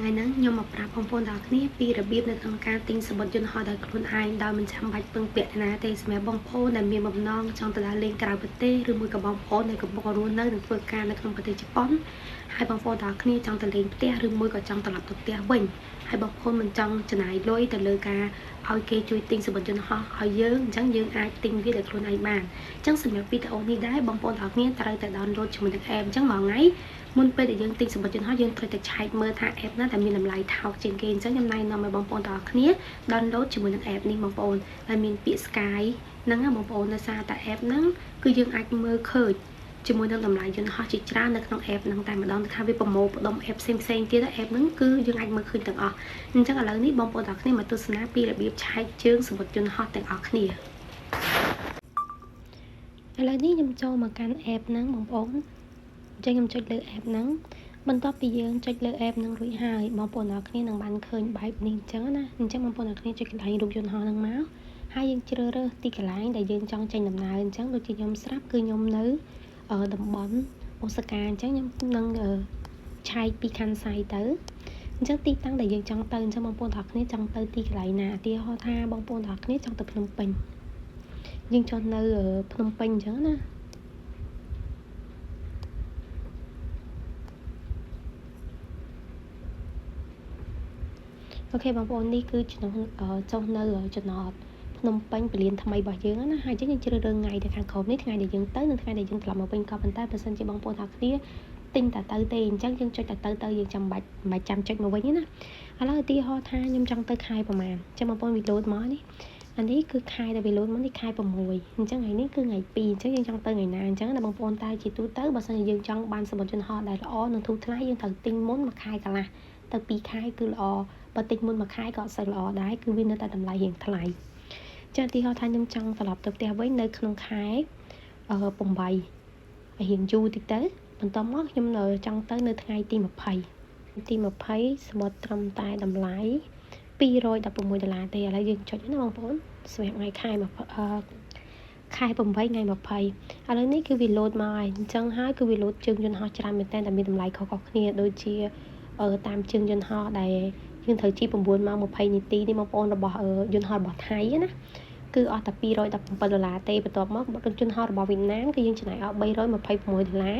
ថ្ងៃហ្នឹងខ្ញុំមកប្រាប់បងប្អូនទាំងអស់គ្នាពីរបៀបនៅក្នុងការទិញសំបុត្រយន្តហោះដោយខ្លួនឯងដោយមិនចាំបាច់ពឹងពាក់នរណាទេសម្រាប់បងប្អូនដែលមានបំណងចង់ទៅដើរលេងក្រៅប្រទេសឬមួយក៏បងប្អូនដែលកំពុងរស់នៅនិងធ្វើការនៅក្នុងប្រទេសជប៉ុនហើយបងប្អូនទាំងអស់គ្នាចង់ទៅលេងផ្ទះឬមួយក៏ចង់ត្រឡប់ទៅផ្ទះវិញហើយបងប្អូនមិនចង់ចំណាយលុយទៅលើការឲ្យគេជួយទិញសំបុត្រយន្តហោះឲ្យយើងអញ្ចឹងយើងអាចទិញវាដោយខ្លួនឯងបានអញ្ចឹងសម្រាប់វីដេអូនេះដែរបងប្អូនទាំងអស់គ្នាត្រូវតែ download ជាមួយនឹង app អញ្ចឹងមួយថ្ងៃមុនពេលដែលយើងទិញសំបុត្រយន្តហោះយើងត្រូវតែឆែកមើលថា app ណាដែលមានតម្លៃថោកជាងគេអញ្ចឹងខ្ញុំណែនាំឲ្យបងប្អូនទាំងអស់គ្នា download ជាមួយនឹង app នេះបងប្អូនដែលមានពាក្យ Sky ហ្នឹងណាបងប្អូនដោយសារតែ app ហ្នឹងគឺយើងអាចមើលឃើញជាមួយនឹងតម្លៃយន្តហោះជាច្រើននៅក្នុង app ហ្នឹងតែម្ដងថាវាប្រមូលផ្ដុំ app ផ្សេងផ្សេងទៀត app ហ្នឹងគឺយើងអាចមើលឃើញទាំងអស់អញ្ចឹងឥឡូវនេះបងប្អូនទាំងគ្នាមកទស្សនាពីរបៀបឆែកជើងសំបុត្រយន្តហោះទាំងអស់គ្នាឥឡូវនេះខ្ញុំចូលមកកាន់ app ហ្នឹងបងប្អូនអញ្ចឹងខ្ញុំចុចលើ app ហ្នឹងបន្ទាប់ពីយើងចុចលើ app ហ្នឹងរួចហើយបងប្អូនទាំងគ្នានឹងបានឃើញបែបនេះអញ្ចឹងណាអញ្ចឹងបងប្អូនទាំងគ្នាចុចកន្លែងរូបយន្តហោះហ្នឹងមកហើយយើងជ្រើសរើសទីកន្លែងដែលយើងចង់ចេញដំណើរអញ្ចឹងដូចជាខ្ញុំស្រាប់គឺខ្ញុំនៅតំបន់អូសាកាអញ្ចឹងខ្ញុំនឹងឆែកពីខាន់សៃទៅអញ្ចឹងទីតាំងដែលយើងចង់ទៅអញ្ចឹងបងប្អូនទាំងគ្នាចង់ទៅទីកន្លែងណាឧទាហរណ៍ថាបងប្អូនទាំងគ្នាចង់ទៅភ្នំពេញយើងចង់នៅភ្នំពេញអញ្ចឹងណាOK បងប្អូននេះគឺចំណុចចុះនៅចំណតភ្នំពេញពលានថ្មីរបស់យើងណាហើយអញ្ចឹងយើងជ្រើសរើសថ្ងៃទៅខាងក្រោមនេះថ្ងៃដែលយើងទៅនិងថ្ងៃដែលយើងត្រឡប់មកវិញក៏ប៉ុន្តែបើសិនជាបងប្អូនទាំងគ្នាទិញតែទៅទេអញ្ចឹងយើងចុចតែទៅទៅយើងចាំបាច់មិនបាច់ចាំចុចមកវិញណាឥឡូវឧទាហរណ៍ថាខ្ញុំចង់ទៅខែប្រហែលអញ្ចឹងបងប្អូនវាលោតមកនេះអានេះគឺខែដែលវាលោតមកនេះខែ6អញ្ចឹងថ្ងៃនេះគឺថ្ងៃ2អញ្ចឹងយើងចង់ទៅថ្ងៃណាអញ្ចឹងណាបងប្អូនតែជាទូទៅបើសិនជាយើងចង់បានសំបុត្រយន្តហោះដែលល្អនិងធូរថ្លៃយើងត្រូវទិញមុនមួយខែកន្លះទៅ2ខែគឺល្អបើទិញមុនមួយខែក៏អត់សូវល្អដែរគឺវានៅតែតម្លៃរៀងថ្លៃចាឧទាហរណ៍ថាខ្ញុំចង់ត្រឡប់ទៅផ្ទះវិញនៅក្នុងខែ8ឲ្យរៀងយូរតិចទៅបន្ទាប់មកខ្ញុំនៅចង់ទៅនៅថ្ងៃទី20ទី20សមុទ្រត្រឹមតែតម្លៃ216ដុល្លារទេឥឡូវយើងចុចណាបងប្អូនសម្រាប់ថ្ងៃខែខែ8ថ្ងៃ20ឥឡូវនេះគឺវាលោតមកហើយអញ្ចឹងហើយគឺវាលោតជើងយន្តហោះច្រើនមែនតើតែមានតម្លៃខុសៗគ្នាដូចជាតាមជើងយន្តហោះដែលយើងត្រូវជិះ9ម៉ោង20នាទីនេះបងប្អូនរបស់យន្តហោះរបស់ថៃណាគឺអស់តែ217ដុល្លារទេបន្ទាប់មកយន្តហោះរបស់វៀតណាមគឺយើងចំណាយអស់326ដុល្លារ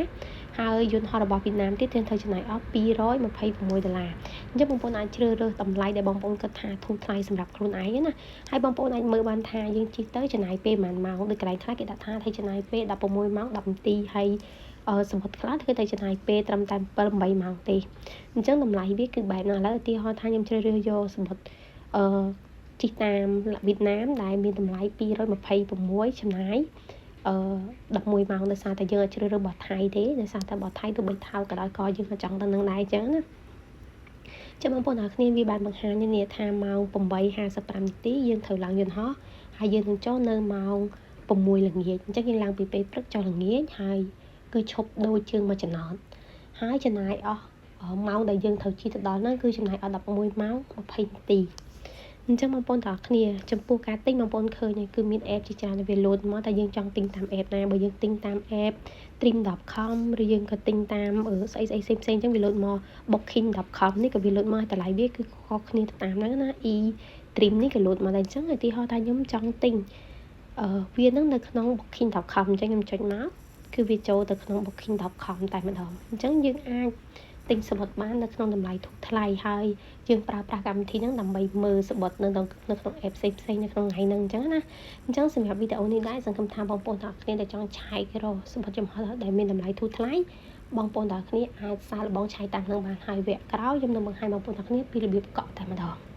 ហើយយន្តហោះរបស់វៀតណាមទៀតយើងត្រូវចំណាយអស់226ដុល្លារអញ្ចឹងបងប្អូនអាចជ្រើសរើសតម្លៃដែលបងប្អូនគិតថាធូរថ្លៃសម្រាប់ខ្លួនឯងណាហើយបងប្អូនអាចមើលបានថាយើងជិះទៅចំណាយពេលប៉ុន្មានម៉ោងដូចកន្លែងខ្លះគេដាក់ថាឲ្យចំណាយពេល16ម៉ោង10នាទីហើយសមុទ្រខ្លះគឺតែចំណាយពេលត្រឹមតែ7 8ម៉ោងទេអញ្ចឹងតម្លៃវាគឺបែបហ្នឹងឥឡូវឧទាហរណ៍ថាខ្ញុំជ្រើសរើសយកសមុទ្រអឺជិះតាមវៀតណាមដែលមានតម្លៃ226ចំណាយអឺ11ម៉ោងដោយសារតែយើងអត់ជ្រើសរើសរបស់ថៃទេដោយសារតែរបស់ថៃទោះបីថោកក៏ដោយក៏យើងក៏ចង់ទៅនឹងដែរអញ្ចឹងណាចាំបងប្អូនទាំងគ្នាវាបានបង្ហាញនេះថាម៉ោង8:55នាទីយើងត្រូវឡើងយន្តហោះហើយយើងនឹងចូលនៅម៉ោង6ល្ងាចអញ្ចឹងយើងឡើងពីពេលព្រឹកចុះល្ងាចហើយគឺឈប់ដូចជើងមួយចំណតហើយចំណាយអស់ម៉ោងដែលយើងត្រូវជិះទៅដល់ហ្នឹងគឺចំណាយអស់11ម៉ោង20នាទីអញ្ចឹងបងប្អូនទាំងអស់គ្នាចំពោះការទិញបងប្អូនឃើញគឺមាន app ជាច្រើនវាលោតមកតែយើងចង់ទិញតាម app ណាបើយើងទិញតាម app trim.com ឬយើងក៏ទិញតាមស្អីស្អីផ្សេងផ្សេងអញ្ចឹងវាលោតមក booking.com នេះក៏វាលោតមកតម្លៃវាគឺខុសគ្នាទៅតាមហ្នឹងណា e trim នេះក៏លោតមកដែរអញ្ចឹងឧទាហរណ៍ថាខ្ញុំចង់ទិញអឺវានឹងនៅក្នុង booking.com អញ្ចឹងខ្ញុំចុចមកគឺវាចូលទៅក្នុង booking.com តែម្ដងអញ្ចឹងយើងអាចទិញសំបុត្របាននៅក្នុងតម្លៃធូរថ្លៃហើយយើងប្រើប្រាស់កម្មវិធីហ្នឹងដើម្បីមើលសំបុត្រនៅក្នុង app ផ្សេងផ្សេងនៅក្នុងថ្ងៃហ្នឹងអញ្ចឹងណាអញ្ចឹងសម្រាប់វីដេអូនេះដែរសង្ឃឹមថាបងប្អូនទាំងអស់គ្នាដែលចង់ឆែករកសំបុត្រចំហដែលមានតម្លៃធូរថ្លៃបងប្អូនទាំងអស់គ្នាអាចសាកល្បងឆែកតាមនឹងបានហើយវគ្គក្រោយខ្ញុំនឹងបង្ហាញបងប្អូនទាំងគ្នាពីរបៀបកក់តែម្ដង។